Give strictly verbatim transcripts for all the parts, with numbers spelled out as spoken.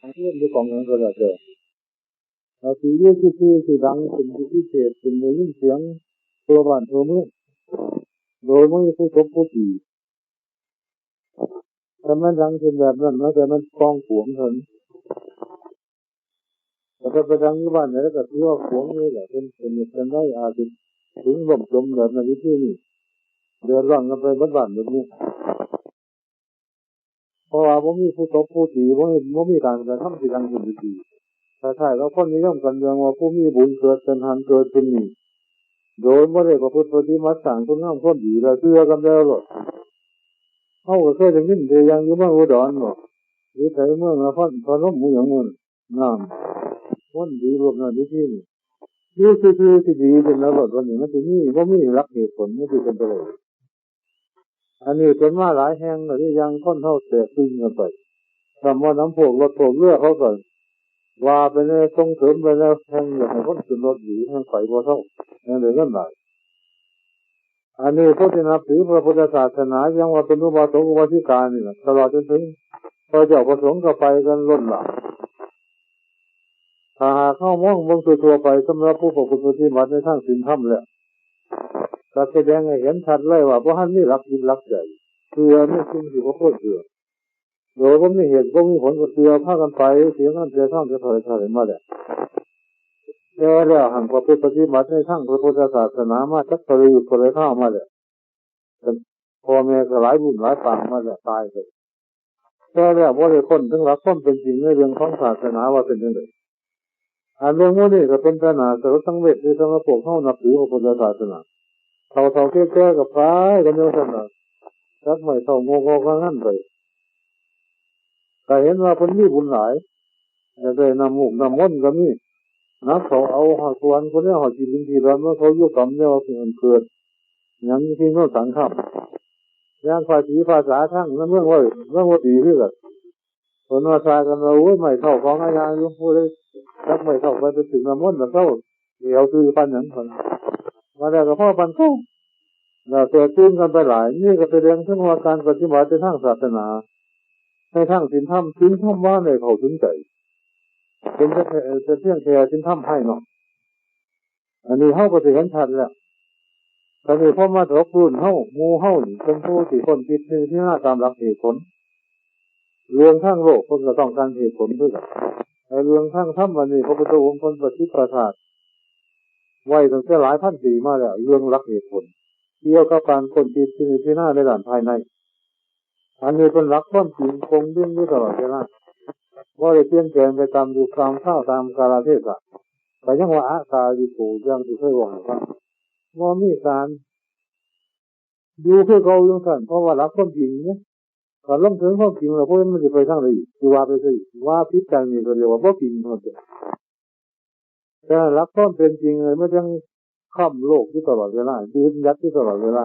เรื่องในของหยังก็แล้วแต่ เราสิอยู่ซื่อๆ สิดังขึ้น สิพิเศษขึ้น ได้ยินเสียงทั่วบ้านทั่วเมือง โดยบ่มีผู้ตบผู้ตี แต่มันดังขึ้นแบบนั้น มันก็มันกองขวงเท่านั้น แต่ถ้าไปดังอยู่บ้านไหน ก็ถือว่าขวงนี่แหละ เป็น เป็น เป็นได้ อาจจะถึงล่มจมแบบนั้น วิธีนี้ เดือดร้อนกันไปเบิดบ้านเบิดเมือง เพราะว่าบ่มีผู้ตบผู้ตี บ่มี บ่มีการกระทำที่ดังขึ้นดีๆ คล้ายๆ กับคนนิยมกันเรื่องว่าผู้มีบุญเกิดเป็นหั้นเกิดเป็นนี่ โดยบ่ได้ประพฤติปฏิบัติสร้างคุณงามความดี แล้วเชื่อกันแล้วโลด เฮาก็เคยได้ยินแต่อย่างอยู่เมืองอุดรเนาะ หรือไสเมืองนครพนม หมู่หยังหมู่นั่น นั่น คนดีรูปนั้นดีที่นี่ อยู่ซื่อๆ สิดีเป็นแล้วโลด วันนี้มันสิมี บ่มีหลักเหตุผล มันสิเป็นไปได้ อันนี้เป็นมาหลายแห่งแล้ว ที่ยังคนเฮาแตกตื่นกันไป คำว่านำพวกรถพวกเรือเขาก็ว่าไปแนว ส่งเสริมไปแนว แห่งอยากให้คนขึ้นรถดี แห่งไปบ่เซา แห่งได้เงินหลาย อันนี้ผู้ที่นับถือพระพุทธศาสนา ยังว่าเป็นอุบาสกอุบาสิกานี่แหละ ตลอดจนถึงพระเจ้าพระสงฆ์ก็ไปกันล้นหลาม ถ้าหากเฮามองเบิ่งทั่วๆ ไป สำหรับผู้ประพฤติปฏิบัติในทางศีลธรรมแล้ว ก็แสดงให้เห็นชัดเลยว่าบ่ทันมีหลักจิตหลักใจ เชื่อในสิ่งที่บ่ควรเชื่อ โดยบ่มีเหตุบ่มีผล ก็เชื่อพากันไป เสียเงินเสียทอง จะเท่าไหร่เท่าไหร่มาแล้ว แต่แล้วหั้นประพฤติปฏิบัติในทางพระพุทธศาสนามาจักเท่าใดยุคเท่าใดคราวมาแล้ว พ่อแม่ก็หลายบุญหลายปางมาแล้ว ตายไป แต่แล้วบ่ได้ค้นถึงหลักความเป็นจริงในเรื่องของศาสนาว่าเป็นจั่งใด อันเรื่องหมู่นี้ก็เป็นตาหน้าสลดสังเวชที่สำหรับพวกเฮานับถือพระพุทธศาสนา เฒ่าๆ แก่ๆ ก็ไปกันอยู่ซั่นน่ะ จักไม้เฒ่าโงกงอกงานไป ก็เห็นว่าเพิ่นมีบุญหลาย อยากได้น้ำมูกน้ำมนต์ก็มี นักเขาเอาหอดสวรรค์คนนี้หอดกินดินที่ร้อน เมื่อเขาอยู่กรรมเนี่ยว่าเป็นอันเกิด หยังที่โน่นสังคำ อย่างภาษีภาษาทั้งนั้นเมืองไว้ เมืองว่าดีคือกัน คนมาทายกันว่า โอ้ย ไม้เฒ่าของอาญาอยู่ ผู้ใดจักไม้เฒ่าไป ไปถึงน้ำมนต์แล้วเศร้า เดี๋ยวคือปันหยังคน มาแล้วก็พ่อปันเก่า แล้วแต่ตื่นกันไปหลาย นี่ก็แสดงถึงว่าการปฏิบัติในทางศาสนา ในทางศีลธรรม ศีลธรรมว่าในเข้าถึงใจ เป็นแต่แค่ เป็นเพียงแค่ศีลธรรมภายนอก อันนี้เฮาก็สิเห็นชัดแล้ว ตอนนี้พอมาตกรุ่นเฮา หมู่เฮานี่เป็นผู้ที่ค้นคิดพิจารณาตามหลักเหตุผล เรื่องทางโลกเพิ่นก็ต้องการเหตุผลคือกัน แต่เรื่องทางธรรมอันนี้พระพุทธองค์เพิ่นประสิทธิ์ประสาท ไว้ตั้งแต่หลายพันปีมาแล้ว เรื่องหลักเหตุผล เกี่ยวกับการค้นคิดพิจารณาในด้านภายใน อันนี้เป็นหลักความจริงคงเด่นอยู่ตลอดเวลา บ่ได้เปลี่ยนแปลงไปตามยุคตามคราวตามกาลเทศะ ก็ยังว่าอากาลิโก อย่างที่เคยบอกให้ฟัง บ่มีการอยู่คือเก่าจั่งซั้น เพราะว่าหลักความจริงเนี่ย ถ้าลงถึงความจริงแล้ว พวกมันสิไปทางใดอีก สิว่าไปไสอีก ว่าผิดจังนี่ก็เรียกว่าบ่จริงเท่านั้น แต่หลักความเป็นจริงเลย มันยังค้ำโลกอยู่ตลอดเวลา ยืนหยัดอยู่ตลอดเวลา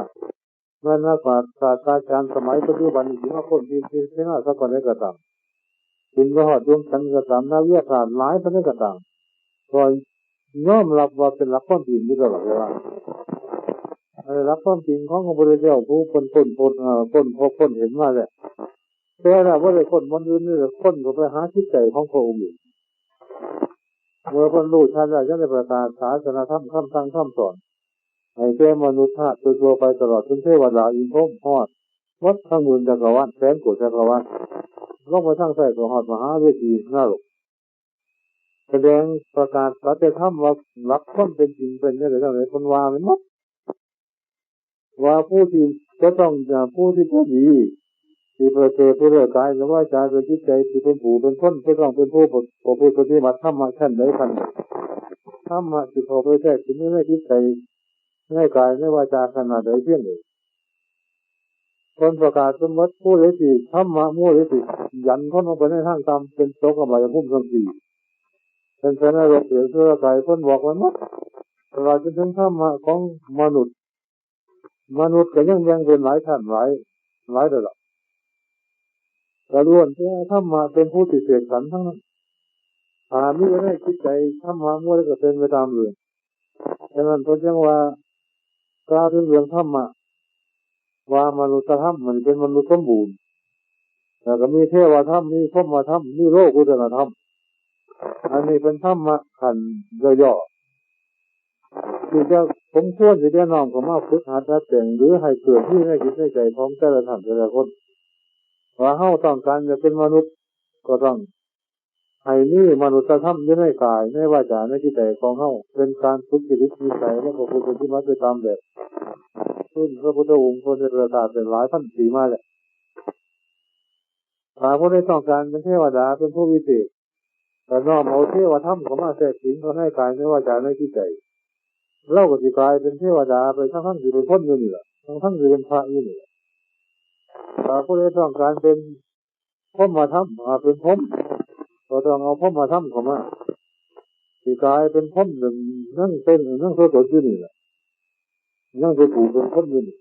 แม้นนักปราชญ์ศาสตราจารย์สมัยปัจจุบันนี่ สิมาค้นคิดพิจารณาสักปานใดก็ตาม ขึ้นไปฮอดดวงจันทร์ก็ตาม นักวิทยาศาสตร์หลายปานใดก็ตาม ก็ยอมรับว่าเป็นหลักความจริงอยู่ตลอดเวลา เอ่อ หลักความจริงของพระพุทธเจ้า ผู้เพิ่นค้นพบ เอ่อ ค้นพบค้นเห็นมาแล้ว แต่ละบ่ได้ค้นบ่อนอื่นนี่ ค้นเข้าไปหาจิตใจของพระองค์เอง เมื่อเพิ่นรู้ชัดแล้ว จั่งได้ประกาศศาสนธรรม คำสั่งคำสอน ให้แก่มนุษย์ชาติทั่วๆ ไป ตลอดถึงเทวดาอินทร์พรหม ฮอดหมดทั้งหมื่นจักรวาล แสนโกฏจักรวาล ลงไปทางใต้ก็ฮอดมหาเวทีนรก แสดงประกาศสัจธรรมว่าหลักความเป็นจริงเป็นจั่งใดจั่งใด เพิ่นว่าไปหมด ว่าผู้ที่จะต้อง ผู้ที่จะดี ที่ประเสริฐ ผู้เลิศกายและวาจาและจิตใจ ที่เป็นผู้เป็นคน จะต้องเป็นผู้ประ ประพฤติปฏิบัติธรรมะขั้นใดขั้นหนึ่ง ธรรมะที่เข้าไปแทรกสิงอยู่ในจิตใจ ในกายในวาจาขนาดใดเพียงใด เพิ่นประกาศสมมติ ผู้ใดที่ธรรมะ ผู้ใดที่ยันคนลงไปในทางต่ำ เป็นตกอบายภูมิทั้งสี่ เป็นสันนรก เปรตอสุรกาย เพิ่นบอกไว้หมด ตลอดจนถึงธรรมะของมนุษย์ มนุษย์ก็ยังแบ่งเป็นหลายชั้น หลาย หลายระดับ ก็ล้วนแต่ธรรมะเป็นผู้ที่เสกสรรทั้งนั้น ถ้ามีอยู่ในจิตใจธรรมะ เมื่อใดก็เป็นไปตามเรื่อง ฉะนั้นเพิ่นจึงว่า กล่าวถึงเรื่องธรรมะ ว่ามนุษยธรรมมันเป็นมนุษย์สมบูรณ์ แล้วก็มีเทวธรรม มีพรหมธรรม มีโลกุตตรธรรม อันนี้เป็นธรรมะขั้นย่อๆ ที่จะสมควรที่จะน้อมเข้ามาฝึกหัดดัดแปลง หรือให้เกิดมีในจิตในใจของแต่ละท่านแต่ละคน ว่าเฮาต้องการจะเป็นมนุษย์ ก็ต้องให้มีมนุษยธรรมอยู่ในกาย ในวาจา ในจิตใจของเฮา เป็นการฝึกจริตนิสัยและประพฤติปฏิบัติไปตามแบบ ซึ่งพระพุทธองค์ทรงได้ประกาศเป็นหลายพันปีมาแล้ว ถ้าผู้ใดต้องการเป็นเทวดา เป็นผู้วิเศษ ก็น้อมเอาเทวธรรมเข้ามาแทรกสิงเข้าในกาย ในวาจา ในจิตใจ เราก็สิกลายเป็นเทวดาไป ทั้งๆ ที่เป็นคนอยู่นี่แหละ ทั้งๆ ที่เป็นพระอยู่นี่แหละ ถ้าผู้ใดต้องการเป็นพรหมธรรม อ่า เป็นพรหม ก็ต้องเอาพรหมธรรมเข้ามา สิกลายเป็นพรหมหนึ่ง นั่งเป็น นั่งสวดอยู่นี่แหละ นั่งเป็นผู้เป็นคนอยู่นี่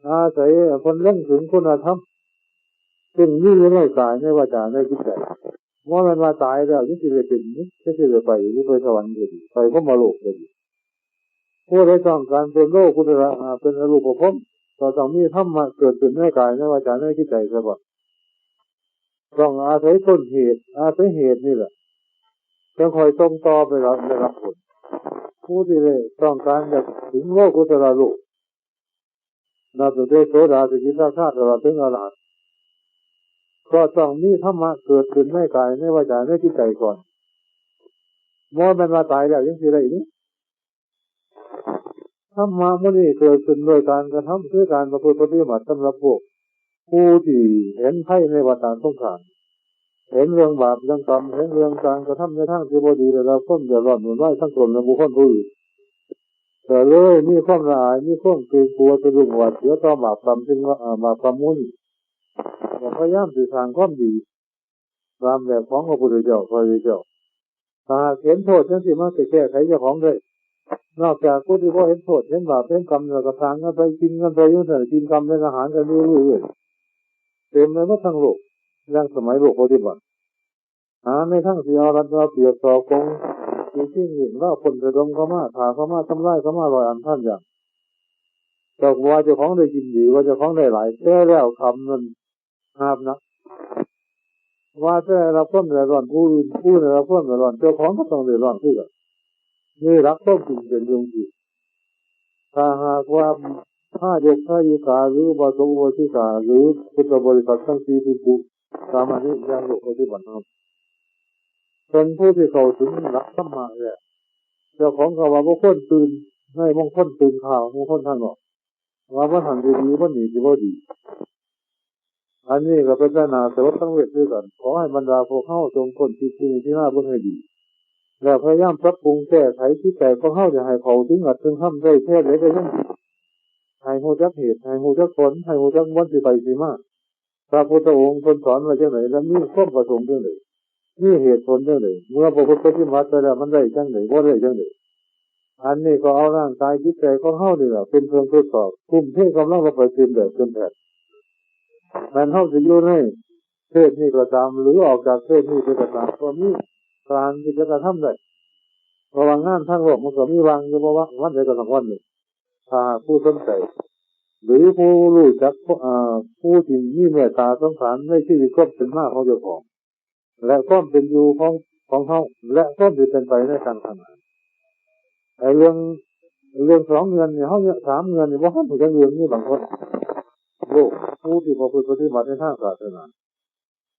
อาศัยคนเล่งถึงคุณธรรม ซึ่งมีอยู่ในกาย ในวาจา ในจิตใจ ว่ามันมาตายแล้วยังสิได้เป็น ยังสิได้ไป หรือไปสวรรค์ก็ดี ไปพรหมโลกก็ดี ผู้ใดต้องการเป็นโลกุตระ อ่า เป็นอรูปพรหม ก็ต้องมีธรรมะเกิดขึ้นในกาย ในวาจา ในจิตใจซะก่อน ต้องอาศัยต้นเหตุ อาศัยเหตุนี่แหละ จะค่อยส่งต่อไปรับ ได้รับผล ผู้ที่ได้ต้องการอยากถึงโลกุตระโลก นับตั้งแต่โสดา สกิทาคา ตลอดถึงอรหันต์ ก็ต้องมีธรรมะเกิดขึ้นในกาย ในวาจา ในจิตใจก่อน บ่แม่นว่าตายแล้วยังสิได้นี่ ธรรมะหมู่นี้เกิดขึ้นด้วยการกระทำ คือการประพฤติปฏิบัติ สำหรับพวกผู้ที่เห็นภัยในวัฏฏะสงสาร เห็นเรื่องบาปเรื่องกรรม เห็นเรื่องการกระทำในทางที่บ่ดี ได้รับความเดือดร้อนวุ่นวายทั้งตนและบุคคลผู้อื่น ก็เลยมีความละอาย มีความเกรงกลัวสะดุ้งหวาดเสียวต่อบาปกรรม ซึ่งว่า อ่า บาปกรรมหมู่นี้ ก็พยายามสิสร้างความดีตามแบบของพระพุทธเจ้า พระพุทธเจ้า ถ้าหากเห็นโทษจังซี่ มันสิแก้ไขเจ้าของได้ นอกจากผู้ที่บ่เห็นโทษ เห็นบาป เห็นกรรม แล้วก็สร้างกันไป กินกันไปอยู่นั่น กินกรรมเป็นอาหารกันอยู่เรื่อยๆ เต็มไปหมดทั้งโลก อย่างสมัยโลกปัจจุบัน หาในทางสิเอารัดเอาเปรียบสอบโกง สิชิงหยิ่งลาวปล้นระดมเข้ามา ฆ่าเข้ามา ทำลายเข้ามา ร้อยอันพันอย่าง เจ้าว่าเจ้าของได้กินดี ว่าเจ้าของได้หลาย แต่แล้วกรรมนั้นหาบหนัก ว่าแต่ได้รับความเดือดร้อนผู้อื่น ผู้อื่นได้รับความเดือดร้อน เจ้าของก็ต้องเดือดร้อนคือกัน นี่หลักความจริงเป็นอยู่จังซี่ ถ้าหากว่าพระโยคทายิกา หรืออุบาสกอุบาสิกา หรือพุทธบริษัททั้งสี่พิกขุสามเณร อย่างโลกปัจจุบันเฮา เป็นผู้ที่เข้าถึงหลักธรรมะแล้ว เจ้าของก็ว่าบ่ควรตื่นในมงคลตื่นข่าวมงคลทางนอก ว่าบ่ทันได้ดี บ่หนีสิบ่ดี อันนี้ก็เป็นตาหน้าสลดสังเวชคือกัน ขอให้บรรดาพวกเฮาจงค้นคิดพิจารณาเบิ่งให้ดี แล้วพยายามปรับปรุงแก้ไขจิตใจของเฮาอย่าให้เข้าถึงอัตถึงธรรมได้แท้ใดก็ยังดี ให้ฮู้จักเหตุ ให้ฮู้จักผล ให้ฮู้จักวันสิไปสิมา พระพุทธองค์เพิ่นสอนไว้จังได และมีความประสงค์จังได มีเหตุผลจังได เมื่อประพฤติปฏิบัติไปแล้วมันได้จังได บ่ได้จังได อันนี้ก็เอาร่างกายจิตใจของเฮานี่แหละเป็นเครื่องทดสอบ ทุ่มเทกำลังลงไปเต็มแบบเต็มแผด แม่นเฮาสิอยู่ในเพศนี้ก็ตาม หรือออกจากเพศนี้ไปก็ตาม ก็มีการที่จะกระทำได้ เพราะว่างานทางโลกมันก็มีว่างอยู่ บ่ว่าวันใดก็ต้องวันหนึ่ง ถ้าผู้สนใจ หรือผู้รู้จัก เอ่อ ผู้ที่มีเมตตาสงสารในชีวิตความเป็นมาของเจ้าของ และความเป็นอยู่ของ ของเฮา และความที่เป็นไปในทางข้างหน้า ไอ้เรื่อง เรื่องสองเรื่องนี่ เฮาเนี่ย สามเรื่องนี่ บ่ทันรู้จักเรื่องนี้บางคน โลก ผู้ที่บ่ปฏิบัติในทางศาสนา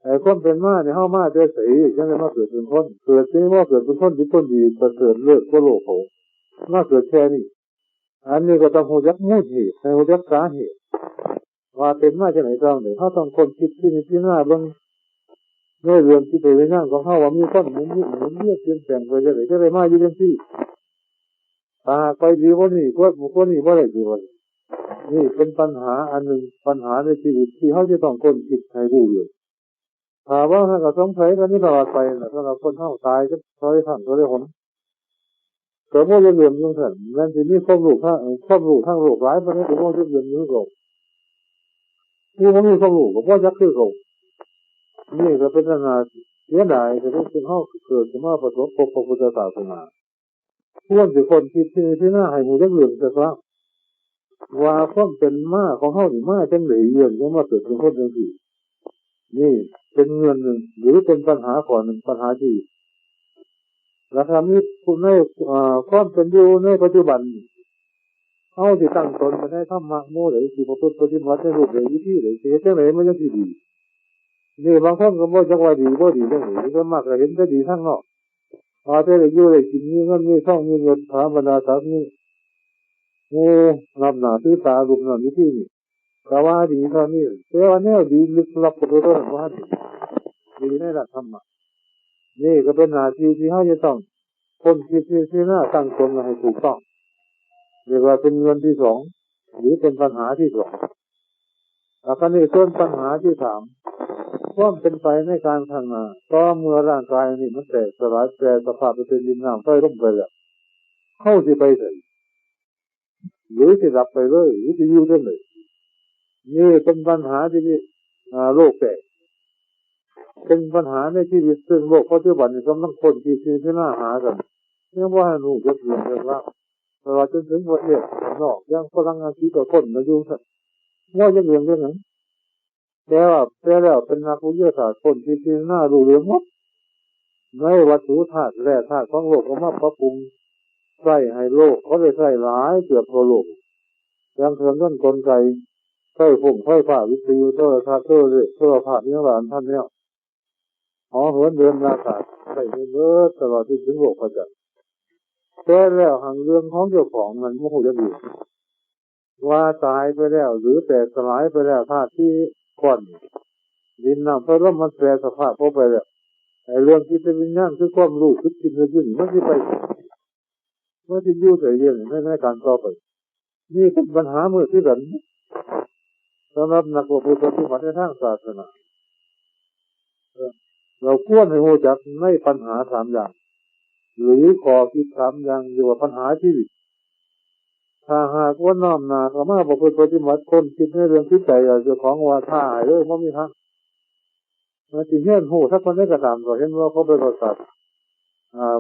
ไอ้ความเป็นมาเนี่ย เฮามาแต่ไส จังได้มาเกิดเป็นคน เกิดเป็นว่าเกิดเป็นคนดี คนดีประเสริฐเลิศกว่าโลกเขา มาเกิดแค่นี้ อันนี้ก็ต้องรู้จักมูลเหตุ ให้รู้จักสาเหตุ ว่าเป็นมาจากไหนตอนไหน เฮาต้องค้นคิดพิจารณาเบิ่งในเรื่องที่เป็นวิญญาณของเฮา ว่ามีคนหมุนเวียน หมุนเวียนเปลี่ยนแปลงไปจังได๋ จังได้มาอยู่จังซี่ ถ้าหากไปดีกว่านี้ กว่า กว่านี้บ่ได้ดีกว่านี้ นี่เป็นปัญหาอันหนึ่ง ปัญหาในชีวิตที่เฮาจะต้องค้นคิดให้รู้เรื่อง ถ้าว่าหากสงสัยกันอยู่ตลอดไปน่ะ สำหรับคนเฮาตายจักเท่าใดครั้งเท่าใดหน ก็บ่ได้เรื่องจังซั่น แม่นสิมีความรู้ทาง ความรู้ทางโลกหลายปานใดก็บ่ได้เรื่องอยู่คือเก่า ผู้บ่มีความรู้ก็บ่จักคือเก่า นี่ก็เป็นอันน่าเสียดาย ก็เลยเฮาเกิดขึ้นมาประสบพบพระพุทธศาสนา ควรสิค้นคิดพิจารณาให้รู้จักเรื่องซะครับ ว่าความเป็นมาของเฮานี่มาจังได๋ เรื่องจังมาเกิดเป็นคนจังซี่ นี่เป็นเงื่อนหนึ่ง หรือเป็นปัญหาข้อหนึ่ง ปัญหาที่ แล้วถ้ามีผู้ใน เอ่อ ความเป็นอยู่ในปัจจุบัน เฮาสิตั้งตนไปในธรรมะหมู่ใด สิประพฤติปฏิบัติในรูปใด วิธีใด สิเฮ็ดจั่งใดมันจั่งสิดี นี่บางคนก็บ่จักว่าดีบ่ดีจั่งใด ส่วนมากก็เห็นแต่ดีทางนอก ว่าแต่ได้อยู่ได้กิน มีเงินมีทอง มียศถาบรรดาศักดิ์ มีหมู่นับหน้าถือตา รูปนั้นวิธีนี้ ก็ว่าดีเท่านี้ แต่ว่าแนวดีลึกลับก็คือว่าดี ดีในหลักธรรมะ นี่ก็เป็นหน้าที่ที่เฮาจะต้องค้นคิดพิจารณาตั้งตนให้ถูกต้อง เรียกว่าเป็นเงื่อนที่สอง หรือเป็นปัญหาที่สอง แล้วก็นี่ส่วนปัญหาที่สาม ความเป็นไปในการข้างหน้า ต่อเมื่อร่างกายนี่มันแตกสลาย แปรสภาพไปเป็นดินน้ำไฟลมไปแล้ว เฮาสิไปไส หรือสิดับไปเลย หรือสิอยู่จั่งใด นี่เป็นปัญหาที่ อ่า โลกแตก เป็นปัญหาในชีวิต ซึ่งโลกปัจจุบันนี่กำลังค้นคิดพิจารณาหากัน ยังบ่ทันรู้จักเรื่องจักราว ตลอดจนถึงประเทศข้างนอก อย่างฝรั่งอังกฤษก็ค้นกันอยู่ซั่น บ่จักเรื่องจักหยัง แต่ว่า แต่แล้วเป็นนักวิทยาศาสตร์ค้นคิดพิจารณารู้เรื่องหมด ในวัตถุธาตุแร่ธาตุของโลก เอามาปรับปรุงใช้ให้โลก เขาได้ใช้หลายเกือบทั่วโลก อย่างเครื่องยนต์กลไก ไฟฟ้า ไฟฟ้า วิทยุ โทรทัศน์ โทรเลข โทรภาพ อิหยังหลายอันพันแนว หอเหินเดินอากาศ ใช้เงินเบิดตลอดจนถึงโลกพระจันทร์ แต่แล้วหั้งเรื่องของเจ้าของนั้นบ่ฮู้จักอยู่ ว่าตายไปแล้ว หรือแตกสลายไปแล้ว ธาตุสี่ก้อน ดินน้ำไฟลมมันแปรสภาพออกไปแล้ว ไอ้เรื่องจิตวิญญาณคือความรู้สึกคิดนึกอยู่นี่ มันสิไป มันสิอยู่ไสเรื่องใน ในการต่อไป นี่เป็นปัญหามืดคือกัน สำหรับนักประพฤติปฏิบัติในทางศาสนา เอ่อ เราควรให้รู้จักในปัญหาสามอย่าง หรือข้อคิดสามอย่าง เรียกว่าปัญหาชีวิต ถ้าหากว่าน้อมหน้าเข้ามาประพฤติปฏิบัติ ค้นคิดในเรื่องจิตใจเจ้าของ ว่าถ้าให้เลยบ่มีทาง มันสิเฮียนรู้สักคนใดก็ตาม ก็เห็นว่าเขาไปทดสอบ อ่า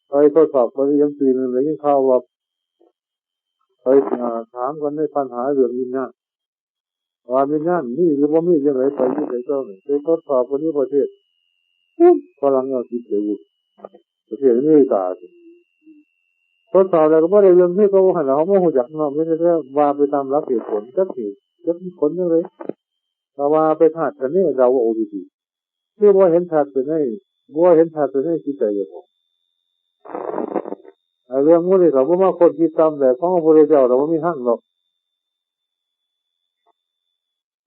ไปทดสอบปริญญาตรีหนึ่ง ได้ยินข่าวว่า ไป อ่า ถามกันในปัญหาเรื่องวิญญาณ ว่าวิญญาณมีหรือบ่มีจั่งใด ไปอยู่ไสเจ้านี่ ไปทดสอบกันอยู่ประเทศ ฝรั่งเอาคิดเลยอยู่ ประเทศอเมริกา ทดสอบแล้วก็บ่ได้เรื่องที่เขาหันเขาบ่ฮู้จักเนาะ มีแต่ว่าไปตามหลักเหตุผล จักเหตุ จักผลจั่งใด แต่ว่าไปคาดคะเนเดาเอาดีๆ คือบ่เห็นชัดไปใน บ่เห็นชัดไปในจิตใจเจ้าของ ไอ้เรื่องพวกนี้ก็บ่มาค้นคิดตามแบบของพระพุทธเจ้า แต่ว่ามีทางดอก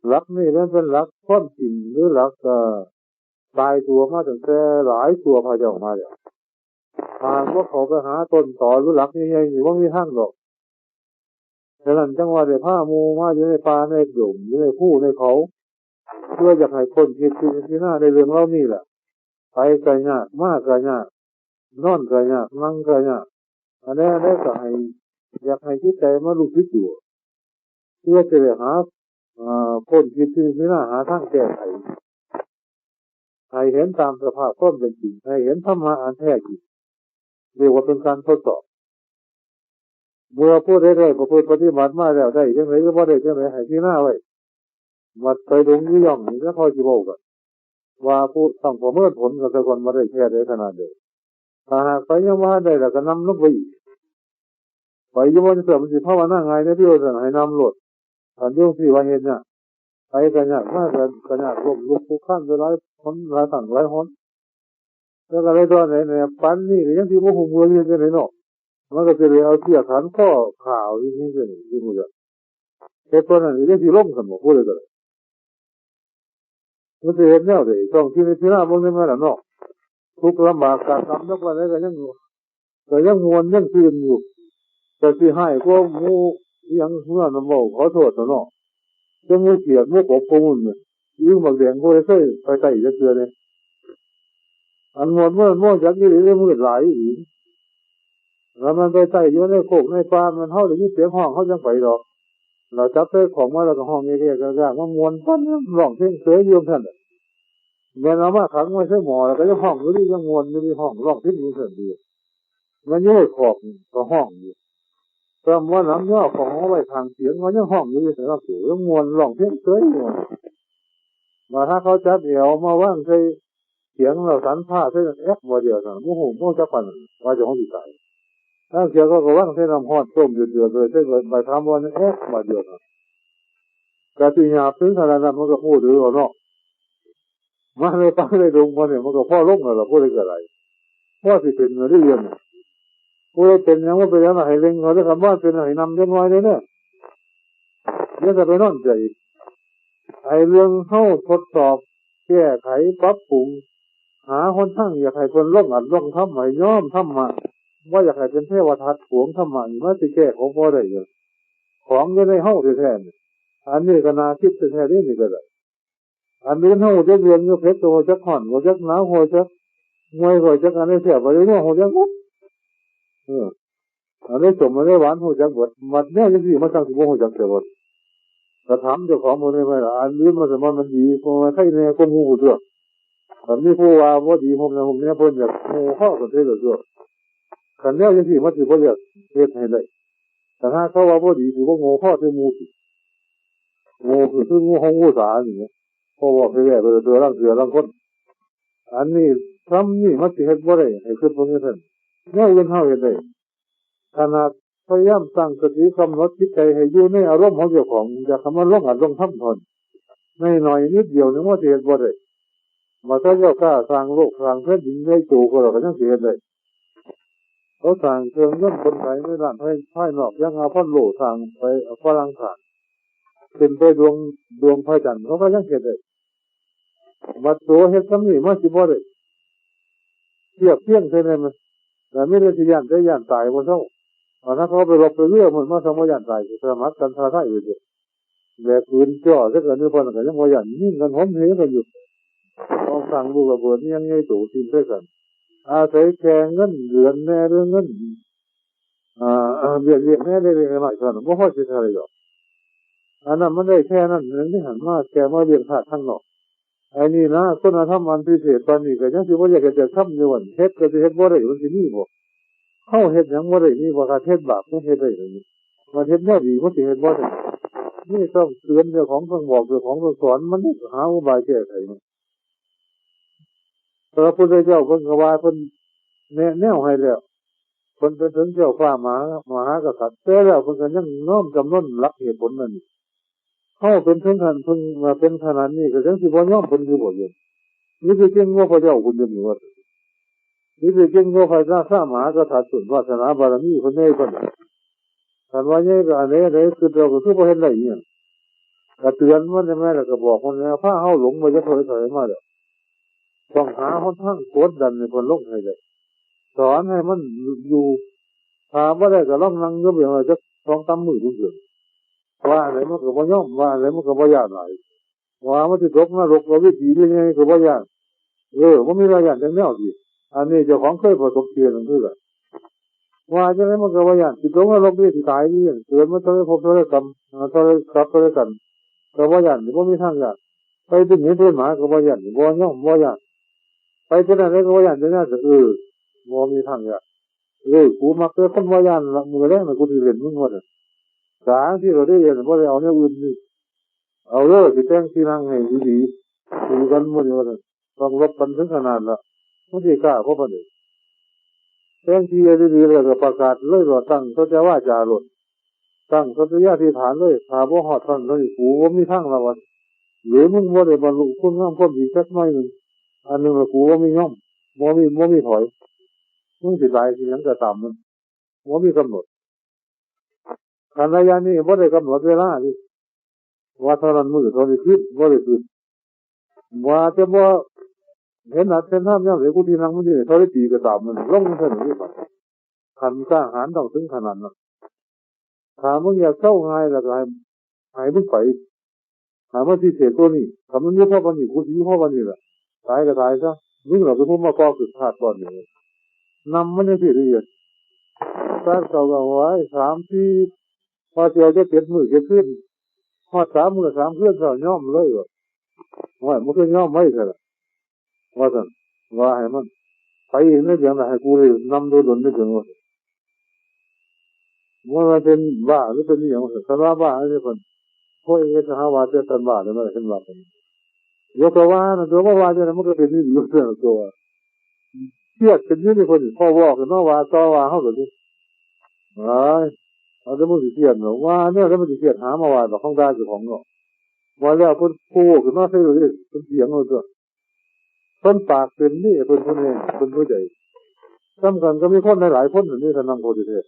หลักนี่มันเป็นหลักความจริง หรือหลัก เอ่อ ตายตัวมาตั้งแต่หลายตัวพระเจ้ามาแล้ว หากว่าเขาไปหาต้นตอหรือหลักใหญ่ๆนี่ บ่มีทางดอก ฉะนั้นจั่งว่าได้พาหมู่มาอยู่ในป่าในดง อยู่ในภูในเขา เพื่ออยากให้คนคิดพิจารณาในเรื่องเหล่านี้แหละ ไปก็ยาก มาก็ยาก นอนก็ยาก นั่งก็ยาก อันใดอันใดก็ให้ อยากให้จิตใจมารู้สึกตัว เพื่อจะได้หา เอ่อ คนคิดพิจารณาหาทางแก้ไข ให้เห็นตามสภาพความเป็นจริง ให้เห็นธรรมะอันแท้จริง เรียกว่าเป็นการทดสอบ เมื่อผู้ใดได้ประพฤติปฏิบัติมาแล้ว ได้จั่งใดหรือบ่ได้จั่งใด ให้พิจารณาไว้ บัดไปดงอยู่ย่องนี่ แล้วค่อยสิเว้ากัน ว่าผู้ต้องประเมินผลกันซะก่อน ว่าได้แค่ใดขนาดใด ถ้าหากไปยังบ่ทันได้ แล้วก็นำลงไปอีก ไปอยู่บ่เทื่อมันสิภาวนาง่ายเด้อ พี่ว่าซั่น ให้นำโลด อันเดียวสิว่าเฮ็ดยาก ไปก็ยาก มาก็ ก็ยาก ล้มลุกคลุกคลานไปหลายหน หลายครั้งหลายหน แล้วก็เลยตอนไหนเนี่ย ปานนี้ก็ยังสิบ่ฮู้เมืออยู่จั่งใดเนาะ มันก็สิได้เอาเสื้อขันคอข้าอยู่นี่จั่งใด๋ สิฮู้จัก เฮ็ดปานนั้นยังสิลงซั่นบ่ ผู้ใดก็ได้ มันสิเฮ็ดแนวใด ต้องพิจารณาเบิ่งในแม่นล่ะเนาะ ทุกข์ลำบากกากกำนักปานใดก็ยัง ก็ยังม่วนยังซื่นอยู่ แต่สิฮ้ายกว่าหมู่อิหยังเฮือนำเว้าขอโทษเถาะเนาะ จั่งหมู่เขียดหมู่กบพวกมึงเนี่ย อึ่งบักแดงบ่ได้เคยไปไต่จักเทื่อเด้ อันม่วนมันม่วนจักอีหลีเด้ มืดหลายอีหลี แล้วมันไปไต่อยู่ในโคกในป่า มันเฮาได้ยินเสียงฮ้อง เฮาจั่งไปดอก แล้วจับใส่ข้องมาแล้วก็ฮ้องแยกๆยากๆ มาม่วนปัน ร้องเพลงเสยอยู่ซั่นน่ะ แม่นเอามาขังไว้ใส่หม้อแล้วก็ยังฮ้องอยู่นี่ ยังม่วนอยู่นี่ ฮ้องร้องเพลงอยู่ซั่นติ มันอยู่ในคอกก็ฮ้องอยู่ ซ้ำว่าหนำย่อของเอาไว้ข้างเสียง มันยังฮ้องอยู่นี่ แต่ละตัวยังม่วนร้องเพลงเสยอยู่ ว่าถ้าเขาจับแอวมาวางใส่เขียงแล้วสันผ้าใส่แอ๊กบ่เดียวนะโมโหโมจักปันว่าเจะของสิตายถ้าเขียงก็ก็วางใส่น้ำฮอดต้มเดือดๆเลยใส่ใบขามอ่อนแอ๊กบ่เดียวนะกะสิหยาบถึงขนาดนั้นมันก็พูดหรือเอาเนาะมาเลยปังเลยลงมาเนี่ยมันก็พ่อลงแล้วล่ะพูดได้กะไรพ่อสิเป็นเงินได้เรียนเนี่ยผู้ใดเป็นหยังว่าเป็นหยังให้เร่งเขาได้คำว่าเป็นให้นำเล็กน้อยเลยเนี่ยเดี๋ยวจะไปนอนใจไอ้เรื่องเฮาทดสอบแก้ไขปรับปรุง หาหนทางอยากให้คนลงอัดลงทำให้ยอมธรรมะว่าอยากให้เป็นเทวทัตขวงธรรมะนี่มาสิแก้ของบ่ได้เลยของอยู่ในเฮาแท้ๆนี่อันนี้ก็น่าคิดแท้ๆนี่นี่ก็ได้อันนี้เฮาจักเรียนอยู่เพชรก็จักห่อนก็จักหนาวก็จักมวยก็จักอันนี้แท้บ่ได้รู้ก็จักหมดเอออันนี้สมอันนี้หวานก็จักหมดมัดแนวจังซี่มาสั่งสิบ่ก็จักแต่หมดก็ถามเจ้าของบ่ได้ไหมล่ะอันนี้มันสมมันมันดีก็มันใครแน่ก็หมู่ตัว คันมีผู้ว่าบ่ดีผมนะผมเนี่ยเพิ่นอยากโง่ข้อกันเท่าตัวคันแนวจังซี่มันสิบ่อยากเฮ็ดให้ได้แต่ถ้าเขาว่าบ่ดีสิบ่โง่ข้อที่หมู่สิโง่คือคืองูของงูสานี่นะเพราะว่าไปแว่ไปตัวร่างเสือร่างคนอันนี้ทำนี่มันสิเฮ็ดบ่ได้ให้คิดเพิ่นจังซั่นแนวอื่นเฮาเฮ็ดได้ ขนาดพยายามตั้งสติกำหนดจิตใจให้อยู่ในอารมณ์ของเจ้าของอย่าคำว่าลงอัดลงทำทนในหน่อยนิดเดียวนึงว่าสิเฮ็ดบ่ได้มาถ้าเจ้ากล้าสร้างโลกสร้างแผ่นดินใหญ่โตก็เราก็ยังสิเฮ็ดได้เขาสร้างเครื่องยนต์คนไถในร้านภายภายนอกยังเอาพันโลสร้างไปเอาฝรั่งสร้างขึ้นไปดวงดวงพระจันทร์เขาก็ยังเฮ็ดได้บัดตัวเฮ็ดซำนี้มาสิบ่ได้เทียบเทียงใส่ได้มันแต่มีแต่สิย่านแต่ย่านตายบ่เซา อันนั้นเขาไปรบไปเรือมันมาสมัยยันตายสมัครกันท้าทายอยู่เดียวแบกปืนจ่อซะกันนี่พอนั้นก็ยังว่ายันยิงกันหอมเหกันอยู่ต้องสั่งลูกระเบิดนี่ยังไงตู่ทีมใส่กันอาศัยแค่เงินเดือนแน่เรื่องเงินอ่าเบียดเบียดแน่ได้เล็กน้อยเท่านั้นบ่พอสิเท่าไรดอกอันนั้นมันได้แค่นั้นนึงที่หันมาแกมาเรียนขาดทั้งนอกไอ้นี่นะคุณธรรมอันพิเศษตอนนี้ก็ยังสิว่าอยากจะทำอยู่วันเฮ็ดก็จะเฮ็ดบ่ได้มันสิมีบ่ เฮาเฮ็ดหยังบ่ได้มีบ่คันเฮ็ดบาปมันเฮ็ดได้เลยมันเฮ็ดแนวดีมันสิเฮ็ดบ่ได้นี่ต้องเตือนเจ้าของต้องบอกเจ้าของต้องสอนมันนี่หาอุบายแก้ไขมันพระพุทธเจ้าเพิ่นก็ว่าเพิ่นแนะแนวให้แล้วเพิ่นเป็นถึงเจ้าฟ้ามหามหากษัตริย์แต่แล้วเพิ่นก็ยังน้อมจำนนหลักเหตุผลนั่นนี่เฮาเป็นถึงขั้นเพิ่นมาเป็นขนาดนี้ก็ยังสิบ่ยอมเพิ่นอยู่บ่อยู่นี่คือเก่งกว่าพระเจ้าคุณอยู่นี่ว่า นี่สิเก่งกว่าพระเจ้าข้ามหากษัตริย์สุดวาสนาบารมีคนใหญ่คนนั้นคันว่าใหญ่ก็อันใดอันใดคือเราก็คือบ่เห็นได้อีหยังก็เตือนมันใช่ไหมล่ะก็บอกมันแล้วพาเฮาหลงไปจะถอยถอยมาแล้วต้องหาหนทางกดดันให้คนลงให้ได้สอนให้มันอยู่ถ้าบ่ได้ก็ลองนั่งอยู่เพียงว่าจักสองสามมื้อเพิ่นว่าอันใดมันก็บ่ยอมว่าอันใดมันก็บ่ย่านหลาย ว่ามันสิตกนรกก็วิถียังไงก็บ่ย่านเออมันมีหลายอย่างจังแนวสิอันนี้เจ้าของเคยประสบเทือนนั่นคือกันว่าจังไดมันก็บ่ย่านสิตกนรกนี่สิตายนี่เกิดมาเท่าไรพบเท่าไรกรรมอ่าเท่าไรกับเท่าไรกันก็บ่ย่านนี่บ่มีทางย่านไปเป็นหมีเป็นหมาก็บ่ย่านนี่บ่ยอมบ่ย่านไปเป็นอะไรก็บ่ย่านจังนั้นเออบ่มีทางย่านเออกูมักแต่คนบ่ย่านละมื้อแลงน่ะกูสิเล่นมึงว่าซั่นสาที่เราได้เรียนบ่ได้เอาแนวอื่นนี่ เอาเด้อสิแต่งที่นั่งให้ดีๆถือกันมื้อนี้ว่าซั่นต้องลบกันถึงขนาดละมันสิกล้าบ่ปานใดแต่งที่ดีๆแล้วก็ประกาศเลยว่าตั้งสัจจวาจาโลดตั้งสัตยาธิษฐานเลยถ้าบ่ฮอดท่านเท่านี้กูบ่มีทางละว่าหรือมึงบ่ได้บรรลุคุณงามความดีสักหน่อยหนึ่งอันหนึ่งละกูบ่มียอมบ่มีบ่มีถอยมึงสิตายสิหยังก็ตามมันบ่มีกำหนด คันระยะนี้บ่ได้กำหนดเวลานี่ว่าเท่านั้นมื้อเท่านี้คืนบ่ได้คืนว่าแต่บ่เห็นหน้าเห็นทางยามใดกูที่นั่งมันอยู่นี่เท่าใดปีก็ตามมันลงมันเท่านี้บัดคันกล้าหาญต้องถึงขนาดนั้นถ้ามึงอยากเซาง่ายแล้วก็ให้ให้มึงไป หามาพิเศษตัวนี้ถ้ามันอยู่เท่าวันนี้กูสิอยู่เท่าวันนี้แหละตายก็ตายซะมึงเราเป็นผู้มาก่อเกิดชาติก่อนนี่นำมันยังสิเรียนชาติเก่าก็ไว้สามสี่พอเที่ยวจะเจ็ดมื้อเจ็ดคืนฮอดสามมื้อสามคืนเท่าย่อมเลยว่าว่ามันก็ย่อมไว้ซะละว่าซั่นว่าให้มันไปอีกในเรื่องละให้กูได้นำโดยดลในเรื่องว่าว่ามันเป็นบ้าหรือเป็นอีหยังว่าซั่นคันว่าบ้าอันนี้เพิ่นพวกเอสหาว่าแต่ท่านบ้าเลยมันเห็นว่าเป็น เดี๋ยวก็ว่านะ ตัวบ่ว่าจั่งใด๋มันก็เป็นอีหลีอยู่ซั่นตัว เครียดเป็นอยู่นี่ เพิ่นพ่อเว้าขึ้นมาว่าต่อว่าเฮาก็สิ อ้าย เอาแต่มึงสิเครียดเนาะ ว่าแนวใด๋มันสิเครียด หามาว่าดอก ของด่าเจ้าของเนาะ ว่าแล้วเพิ่นโผล่ขึ้นมาใส่เลย เพิ่นเถียงเอาตัว เพิ่นปากเป็นนี่ เพิ่นผู้นี้ เพิ่นผู้ใด๋ ซ้ำกันก็มีคนหลายๆคนนี่ ก็นั่งโพธิเทศ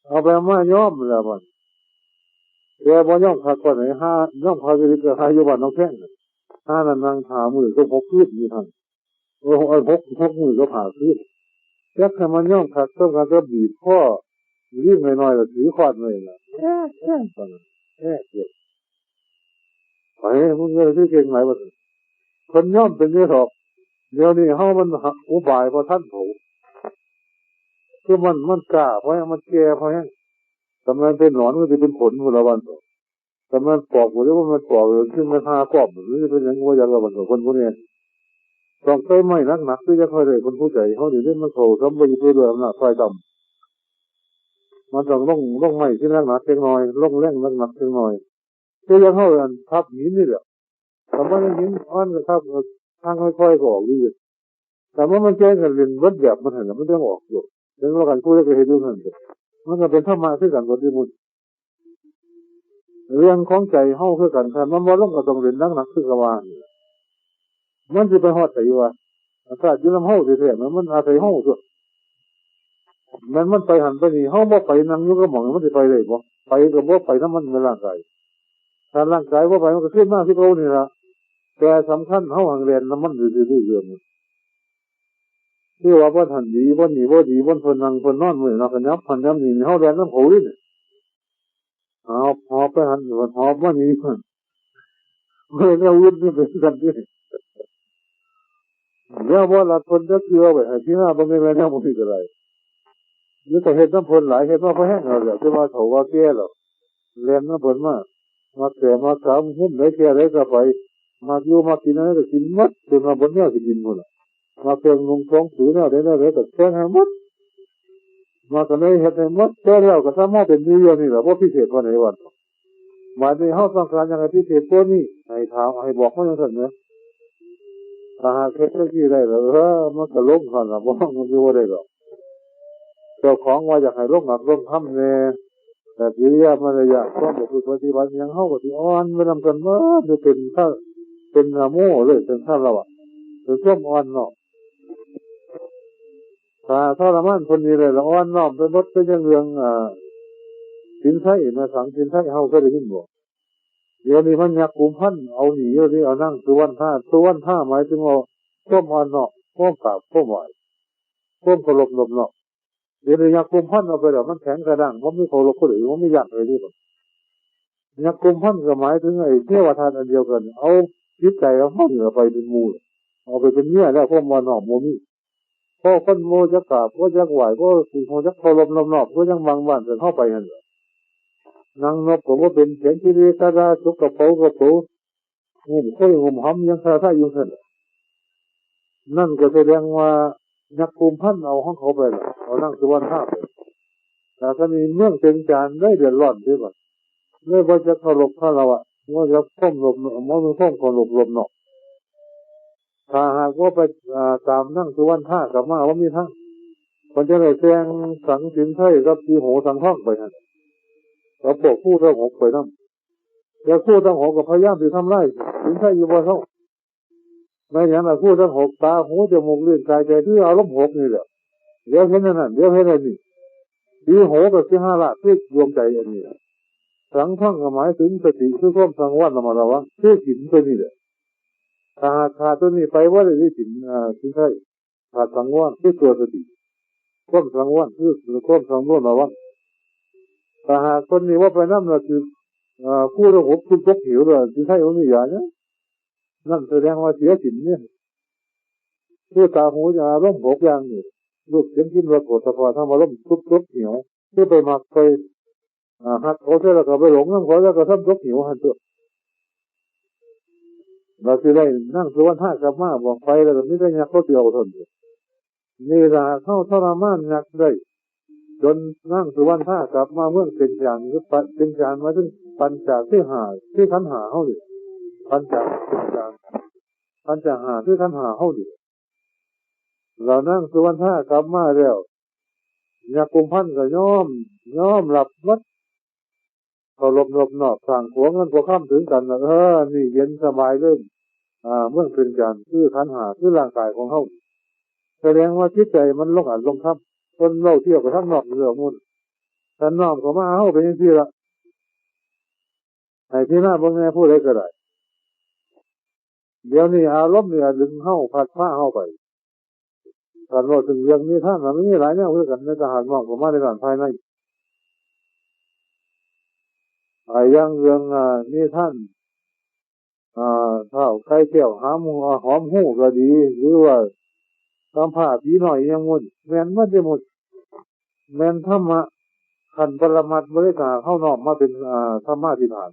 เอาไปเอามายอมแล้วบัด แต่บ่ยอมคักปานใด๋ หายอมคักอีหลีก็หาอยู่บ้านหนองแพงน่ะ หานั่นนั่งห้ามื้อกับหกคืนอยู่หั่น เออ หก หกมื้อกับห้าคืน จักให้มันยอมคัก ซ้ำกันก็บีบคอ ลิงน้อยๆ แล้วถือค้อนไว้น่ะ แอ๊ะ แอ๊ะ ปานนั้น แอ๊ะ เจ็บ ไผ มึงเอ้ย คือเก่งหลายว่าซั่น เพิ่นยอมเป็นอยู่ดอก เดี๋ยวนี้เฮามันอุบายบ่ทันเขา คือมัน มันกล้าพอแฮง มันแก่พอแฮง แต่มันเป็นหนอน มันสิเป็นขนพุ้นละวันเถาะ แต่มันปอบ บ่ได้ว่ามันปอบ คือมันหาปอบ มันสิเป็นหยัง บ่อยากละวันเถาะ คนผู้นี้ ต้องใช้ไม้หนักๆ คือจั่งค่อยได้คนผู้ใด๋ เฮานี่เด้ มันเข้าทำบ่อยู่ด้วยอำนาจฝ่ายต่ำ มันต้องลง ลงไม้ที่หนักๆ จักหน่อย ลงแรงหนักๆ จักหน่อย คือจั่งเฮาอันทับหินนี่แหละ ถ้ามันหินอ่อนก็ทับ ทางค่อยๆ ก็ออกอยู่ แต่ว่ามันแจ้งกันเล่นเบิดแบบมันหั่นน่ะ มันจั่งออกอยู่ เห็นว่ากันผู้ใด๋ก็เฮ็ดอยู่หั่น มันก็เป็นธรรมะคือกันเบิดอยู่หมด เรื่องของใจเฮาคือกัน คันมันบ่ลงก็ต้องเล่นหนักๆ คือกันว่า มันสิไปฮอดไสวะ อำนาจอยู่นำเฮาแท้ๆ มัน มันอาศัยเฮาตั่ว แม่นมันไปหั่นไปนี่ เฮาบ่ไปนั่งอยู่กับหม่อง มันสิไปได้บ่ ไปก็บ่ไปนำมัน แม่นร่างกาย ถ้าร่างกายบ่ไป มันก็คืนมาคือเก่านี่ล่ะ แต่สำคัญเฮาหั้นแล่นนำมันอยู่ซื่อๆ เรื่องนี้ คือว่าบ่ทันดี บ่นี่บ่ดี บ่เพิ่นนั่งเพิ่นนอนมื้อนี้เนาะ ขยับหั้นขยับนี่ เฮาแล่นนำเขาอยู่นี่ หอบ หอบไปหั่น หอบมานี่ เพิ่นเอาเงินนี่เป็นกันนี่ แล้วบ่รัดเพิ่นจักเทื่อ ไปให้ที่หน้าบ่แม่นแม่นยังบ่มีก็ได้ หรือก็เฮ็ดนำเพิ่นหลาย เฮ็ดมาพอแฮงแล้วแหละ แต่ว่าเฒ่าว่าแก่แล้ว แล่นนำเพิ่นมา มักแก่มักสาว หุ่นใดแก่ใดก็ไป มักอยู่มักกินอันใดก็กินหมด จนว่าบ่แนวสิกินพุ้นน่ะ มักเครื่องนุ่งของถือแนวใดแนวใดก็แต่งให้หมด มักอันใดเฮ็ดให้หมด แต่แล้วก็สามารถเป็นอยู่อย่างนี้ล่ะ บ่พิเศษปานใดว่า บาดนี้เฮาต้องการหยังให้พิเศษกว่านี้ ให้ถาม ให้บอกมาจั่งซั่นแหม ถ้าหากเฮ็ดจั่งซี้ได้แล้ว เออ มันก็ลงหั่นล่ะ บ่ มันอยู่บ่ได้ดอก เจ้าของว่าอยากให้ลงหนักลงคำแน่ แต่กิริยามารยาท ความประพฤติปฏิบัติหยัง เฮาก็สิอ่อนไปนำกันหมด อยู่เป็นคา เป็นนะโมเลย เป็นคารวะ เป็นความอ่อนน้อม ถ้าทรมานคนนี้เลยละ อ่อนน้อมไปหมด เป็นอย่างเรื่อง อ่า สินไทย แม่สังสินไทย เฮาเคยได้ยินบ่ เดี๋ยวนี้มันยักกุมภัณฑ์เอาหนีอยู่นี่ เอานางสุวรรณา สุวรรณาหมายถึงว่าความอ่อนน้อม ความกราบ ความไหว้ ความเคารพนอบน้อม เดี๋ยวนี้ยักกุมภัณฑ์เอาไปแล้ว มันแข็งกระด้าง บ่มีเคารพผู้ใด บ่มีญาติใดเด้ ยักกุมภัณฑ์ก็หมายถึงไอ้เทวทัตอันเดียวกัน เอาจิตใจของเฮานี่ล่ะไปเป็นหมู่ เอาไปเป็นเมียแล้ว ความอ่อนน้อมบ่มี พอคนบ่จักกราบ บ่จักไหว้ บ่สิฮู้จักเคารพนอบน้อม คือจั่งบางบ้านเพิ่นเฮาไปหั่นล่ะ นั่งนบก็บ่เป็น เขียนกิริยาดา จกกระเป๋ากระเป๋า งุ้มค่อยงุ้มหำยังท่าทายอยู่ซั่นล่ะ นั่นก็แสดงว่ายักกุมภัณฑ์เอาของเขาไปล่ะ เอานางสุวรรณาไป แต่ตอนนี้เมืองเต็งจานได้เดือดร้อนเด้บัด เลยบ่จักเคารพคารวะ บ่จักความนอบน้อม บ่มีความเคารพนอบน้อม ถ้าหากว่าไป อ่า ตามนางสุวรรณากลับมา บ่มีทาง เพิ่นจะได้แต่งสังสินไทยกับสีโหสังทองไปหั่น กับพวกครูทั้งหกไปนำ แล้วครูทั้งหกก็พยายามสิทำลายสินไทยอยู่บ่เซา แม่นหยังล่ะ ครูทั้งหก ตา หู จมูก ลิ้น กาย ใจ คืออารมณ์หกนี่แหละ เดี๋ยวเห็นอันนั้น เดี๋ยวเห็นอันนี้ สีโหก็สิหราช คือดวงใจอันนี้ สังทองก็หมายถึงสติ คือความสังวรระมัดระวัง คือศีลตัวนี้แหละ ถ้าหากขาดตัวนี้ไปบ่ได้เลยศีล อ่า ศีลไทย ขาดสังวร คือตัวสติ ความสังวร คือความสำรวมระวัง ถ้าหากคนนี้บ่ไปนำแล้วสิ อ่า ครูทั้งหก คือตกเหวเลย ศีลไทยบ่มียาหยัง นั่นแสดงว่าเสียศีลเนี่ย คือตา หู จมูก อารมณ์หกอย่างนี่ รูป เสียง กลิ่น รส โผฏฐัพพะ ธรรมารมณ์ ทุกข์ ทุกข์ เหนียว คือไปมักไป อ่า ฮักเขาเสียแล้วก็ไปหลงนำเขา แล้วก็ทำทุกข์ เหนียวหั่นตั๊ว เราสิได้นางสุวรรณากลับมาบ่ ไปแล้วก็มีแต่ยักเขาสิเอาเท่านั้น นี่ล่ะ เฮาทรมานยักได้ จนนางสุวรรณากลับมาเมืองเต็งจาน คือปะ เต็งจานหมายถึงปัญจคือห้า คือขันธ์ห้าเฮานี่ ปัญจ ปัญจ ปัญจห้าคือขันธ์ห้าเฮานี่ แล้วนางสุวรรณากลับมาแล้ว ยักษ์กุมภัณฑ์ก็ยอม ยอมรับหมด เคารพนอบน้อม สร้างขัวเงินขัวคำถึงกันน่ะ เออ นี่เย็นสบายเลย อ่า เมืองเป็นจันทร์ คือขันธ์ห้า คือร่างกายของเฮา แสดงว่าจิตใจมันลงอัดลงธรรม คนเว้าเที่ยวไปทางนอกเรื่องมุ่น ท่านน้อมเข้ามาเฮาเป็นจังซี่ล่ะ ให้พิจารณาเบิ่งแน่ผู้ใดก็ได้ เดี๋ยวนี้อารมณ์เนี่ยดึงเฮา พัดพาเฮาไป การเว้าถึงเรื่องนิทานน่ะ มันมีหลายแนวคือกัน ในทหารน้อมเข้ามาในด้านภายใน อ่า อย่างเรื่อง อ่า นิทาน อ่า ท้าวไข่แก้วหาม หอมฮู้ก็ดี หรือว่ากำพร้าผีน้อยอิหยังหมู่นี้ แม่นหมดเด้หมด แม่นธรรมะขั้นปรมัตถ์ บ่ได้กะเฮาน้อมมาเป็น อ่า ธรรมาธิฐาน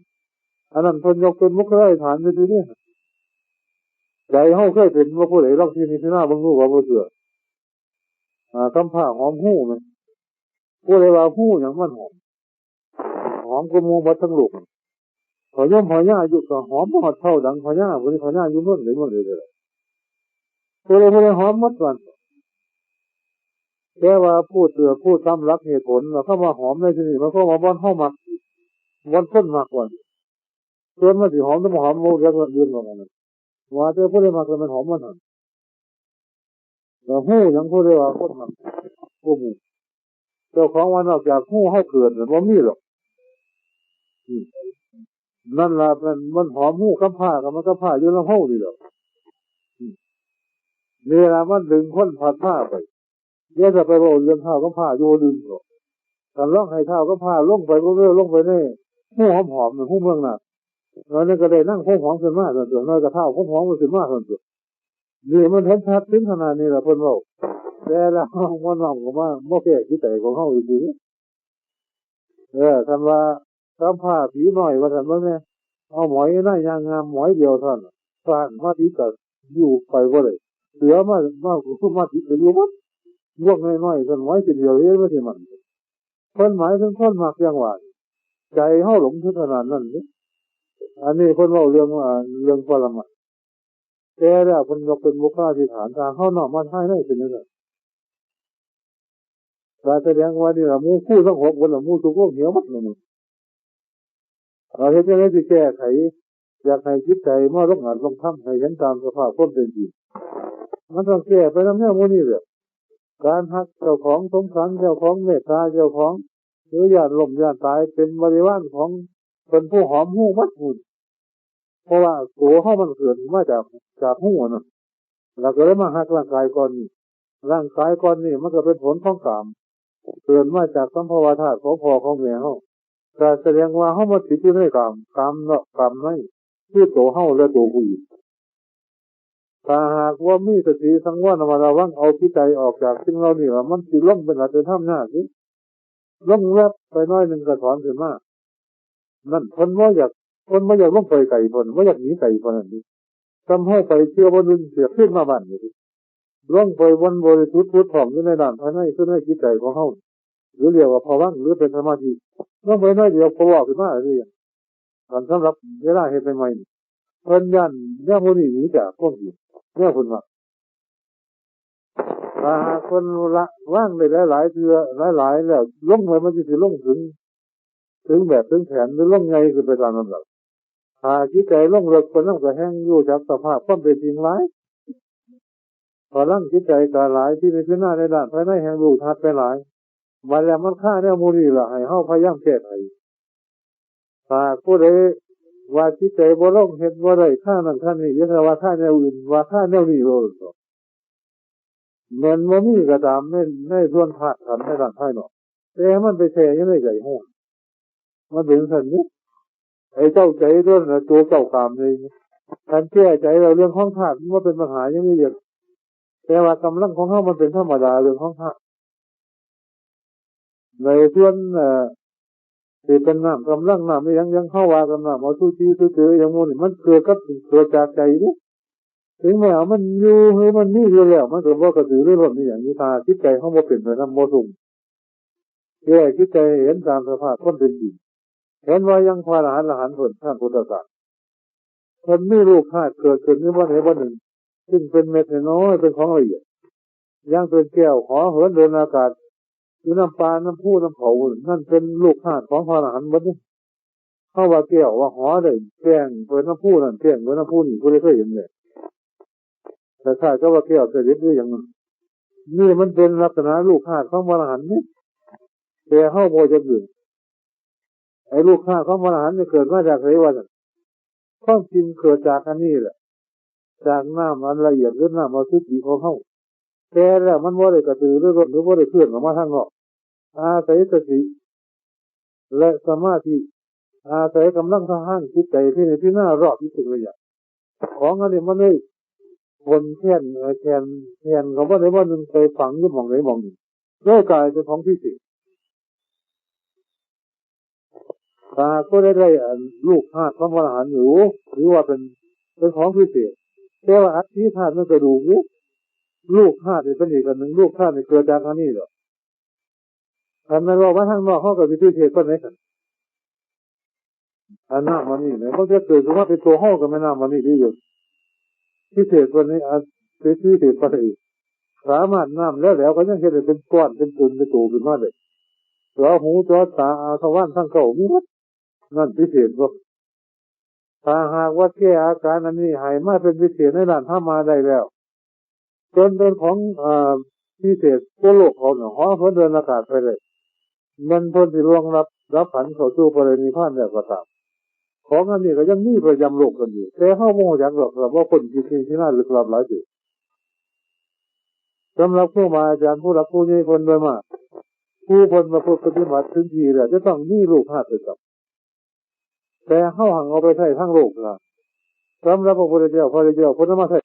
อันนั้นเพิ่นยกเป็นบุคลาธิฐานซื่อๆเด้ ใจเฮาเคยเป็นบ่ ผู้ใดลองพิจารณาเบิ่งดูว่าบ่เชื่อ อ่า กำพร้าหอมฮู้แม่น ผู้ใดว่าฮู้หยังมันหอม หอมกว่าหมู่หมดทั้งโลก พญมพญาอยู่ก็หอมฮอดเท่าดังพญา ผู้นี้พญาอยู่เมืองใดเมืองใดก็ได้ ผู้ใดผู้ใดหอมหมดวัน แต่ว่าผู้เตื้อผู้ตามหลักเหตุผล แล้วคำว่าหอมในที่นี้ มันก็ว่าบ่อนเฮามัก บ่อนคนมักว่า ส่วนมันสิหอมหรือบ่หอม บ่เรียกว่าเรื่องของมัน ว่าแต่ผู้ใดมักแล้วมันหอมมันหั่น แล้วฮู้หยังผู้ใดว่าคนมัก บ่ฮู้ เจ้าของว่านอกจากฮู้เฮาเกิดน่ะบ่มีหรอก อืม นั่นล่ะมัน มันหอมฮู้กำพร้า ก็มันกำพร้าอยู่นำเฮานี่แหละ อืม นี่ล่ะมันดึงคนพัดพาไป อย่าจะไปเว้าเรื่องท้าวกำพร้าอยู่ลืมหรอก คันลองให้ท้าวกำพร้าลงไป บ่แม่นลงไปในฮู้หอมๆ ฮู้เมืองนา แล้วนั่นก็ได้นางผมหอมขึ้นมาซั่นตั๊ว น้อยก็ท้าวผมหอมมันขึ้นมาซั่นตั๊ว นี่มันเห็นชัดถึงขนาดนี้ล่ะเพิ่นเว้า แต่แล้วมันน้อมเข้ามาบ่แก้จิตใจของเฮาซื่อๆ เออ คันว่ากำพร้าผีน้อยว่าซั่นเบิ่งแหน่ เอาหมอยนายยางงามหมอยเดียวเท่านั้น สร้างมาติดก็อยู่ไปบ่ได้ เสือมา มา มาติดก็อยู่หมด พวกน้อยๆ ซั่นหมอยทีเดียวเฮ็ดมาสิมัน เพิ่นหมายถึงคนมักอย่างว่า ใจเฮาหลงถึงขนาดนั้นเด้ อันนี้เพิ่นเว้าเรื่อง อ่า เรื่องปรมัตถ์ แต่แล้วเพิ่นยกเป็นบุคลาธิฐาน ถ้าเฮาน้อมมาภายในเป็นจั่งซั้น ก็แสดงว่านี่ล่ะหมู่ครูทั้งหกเพิ่นล่ะ หมู่ทุกข์ลงเหวหมดแล้วนี่ เราเฮ็ดจั่งใดสิแก้ไข อยากให้จิตใจมาลงอัดลงธรรม ให้เห็นตามสภาพความเป็นจริง มันต้องแก้ไปนำแนวหมู่นี้แหละ การฮักเจ้าของ สงสารเจ้าของ เมตตาเจ้าของ หรือย้านล้มย้านตาย เป็นบริวารของเพิ่นผู้หอมฮู้หมดพู้น เพราะว่าตัวเฮามันเกิดมาจาก จากฮู้อันนั้น แล้วก็เลยมาฮักร่างกายก้อนนี้ ร่างกายก้อนนี้มันก็เป็นผลของกาม เกิดมาจากสัมภวธาตุของพ่อของแม่เฮา ก็แสดงว่าเฮามาติดอยู่ในกาม กามนอกกามใน คือตัวเฮาและตัวผู้อื่น ถ้าหากว่ามีสติสังวรระมัดระวังเอาจิตใจออกจากสิ่งเหล่านี้แล้ว มันสิลงเป็นหลักเป็นธรรมยากเด้ ลงแวบไปน้อยหนึ่งก็ถอนขึ้นมา นั่นเพิ่นบ่อยาก เพิ่นบ่อยากลงไปไกลเพิ่น บ่อยากหนีไกลเพิ่นนั่นเด้ ซ้ำเฮาไปเทื่อบ่หนึ่งเทื่อขึ้นมาบ้านนี่เด้ ลงไปวันบริสุทธิ์ผุดผ่องอยู่ในด้านภายใน คือในจิตใจของเฮา หรือเรียกว่าภวังค์ หรือเป็นสมาธิ ลงไปน้อยเดียวก็เว้าขึ้นมาเลย อันสำหรับเวลาเฮ็ดใหม่ๆนี่ เพิ่นย้านแนวพวกนี้หนีจากความจริง แนวเพิ่นว่า ถ้าหากเพิ่นละวางได้หลายๆเทื่อ หลายๆแล้ว ลงไปมันสิ สิลงถึง ถึงแบบถึงแผน หรือลงใหญ่ขึ้นไปตามลำดับ ถ้าจิตใจลงเลิก เพิ่นนำก็แฮ่งรู้จักสภาพความเป็นจริงหลาย พลังจิตใจก็หลาย ที่มีพิจารณาในด้านภายในแฮ่งรู้ชัดไปหลาย บัดแล้วมันคาแนวหมู่นี้ล่ะ ให้เฮาพยายามแก้ไข ถ้าผู้ใดว่าจิตใจบ่ลง เฮ็ดบ่ได้ คานั่นคานี่ อย่าแต่ว่าคาแนวอื่น ว่าคาแนวนี้โลด แม่นบ่มีก็ตาม ใน ในส่วนธาตุขันธ์ในด้านภายนอก แต่มันไปแช่อยู่ในใจเฮา มันเป็นจั่งซั้นเด้ ไอ้เจ้าใจตัวนั้นน่ะ ตัวเจ้ากามเลย คันแก้ใจแล้ว เรื่องของธาตุมันบ่เป็นปัญหาหยังเลย แต่ว่ากำลังของเฮามันเป็นธรรมดา เรื่องของธาตุ ในส่วน เอ่อ สิเป็นน้ำกำลัง น้ำอิหยัง ยังเฮาว่ากัน น้ำอสุจิ สุจิ อิหยังหมู่นี้ มันเกิดกับ เกิดจากใจเด้ ถึงแม้ว่ามันอยู่ หรือมันมีอยู่แล้ว มันก็บ่กระตือรือร้นอิหยังอยู่ ถ้าจิตใจเฮาบ่เป็นไปนำ บ่ซุ่ม แก้จิตใจให้เห็นตามสภาพความเป็นจริง เห็นว่ายังพระอรหันต์ อรหันต์เพิ่นทางพุทธศาสนา เพิ่นมีลูกธาตุเกิดขึ้นในบ่อนใดบ่อนหนึ่ง ซึ่งเป็นเม็ดน้อยๆ เป็นของละเอียด อย่างเป็นแก้วหอเหินเดินอากาศ อยู่นำป่านำภูนำเขา นั่นเป็นลูกธาตุของพระอรหันต์เบิดเด้ เฮาว่าแก้วว่าหอได้แจ้งไปนำภูนั่นแจ้งไปนำภูนี่ ผู้ใดเคยเห็นเนี่ย คล้ายๆกับว่าแก้วเสด็จหรือหยังนั่น นี่มันเป็นลักษณะลูกธาตุของพระอรหันต์นี่ แต่เฮาบ่จักเรื่อง ไอ้ลูกธาตุของพระอรหันต์นี่เกิดมาจากไสวะนั่น ความจริงเกิดจากอันนี้แหละ จากน้ำอันละเอียดหรือน้ำอสุจิของเฮา แต่แล้วมันบ่ได้กระตือรือร้นหรือบ่ได้เคลื่อนออกมาทางนอก อาศัยสติ และสมาธิ อาศัยกำลังทางจิตใจที่ในที่หน้ารอบที่สุดเลยอะ ของอันนี้มันเลยผลแทน เอ่อ แทน แทนเขาว่าในวันหนึ่งไปฝังอยู่หม่องใดหม่องหนึ่ง เลยกลายเป็นของพิเศษ ถ้าหากผู้ใดได้อันลูกธาตุของพระอรหันต์อยู่ ถือว่าเป็น เป็นของพิเศษ แต่ว่าอัฐิธาตุมันกระดูกอยู่ ลูกธาตุนี่เป็นอีกอันหนึ่ง ลูกธาตุนี่เกิดจากอันนี้แหละ คันแม่นเว้ามาทางนอก เฮาก็สิพิเศษปานใดคัน อันน้ำอันนี้เนี่ย มันจะเกิดขึ้นมาเป็นตัวเฮาก็แม่นน้ำอันนี้ดีอยู่ พิเศษกว่านี้ อันพิเศษกว่านี้อีก สามารถน้ำแล้วแล้วก็ยังเฮ็ดให้เป็นก้อนเป็นตุ่มเป็นโตขึ้นมาได้ เจาะหูเจาะตา อาทวารทั้งเก้ามีหมด นั่นพิเศษบ่ ถ้าหากว่าแก้อาการอันนี้ให้มาเป็นพิเศษในด้านธรรมะได้แล้ว จนเป็นของ เอ่อ พิเศษทั่วโลกเขาเนี่ย หอเหินเดินอากาศไปเลย แม่นเพิ่นสิล่วงลับดับขันธ์เข้าสู่พระนิพพานแล้วก็ตาม ของอันนี้ก็ยังมีประจำโลกกันอยู่ แต่เฮาบ่รู้จักดอก เพราะว่าคนคิดที่ที่น่าลึกลับหลายสิ สำหรับครูบาอาจารย์ผู้หลักผู้ใหญ่เพิ่นโดยมาก ผู้เพิ่นประพฤติปฏิบัติถึงที่แล้ว จะต้องมีลูกธาตุประจำ แต่เฮาหังเอาไปใช้ทางโลกนะ สำหรับพระพุทธเจ้า พระเจ้าเพิ่นเอามาใช้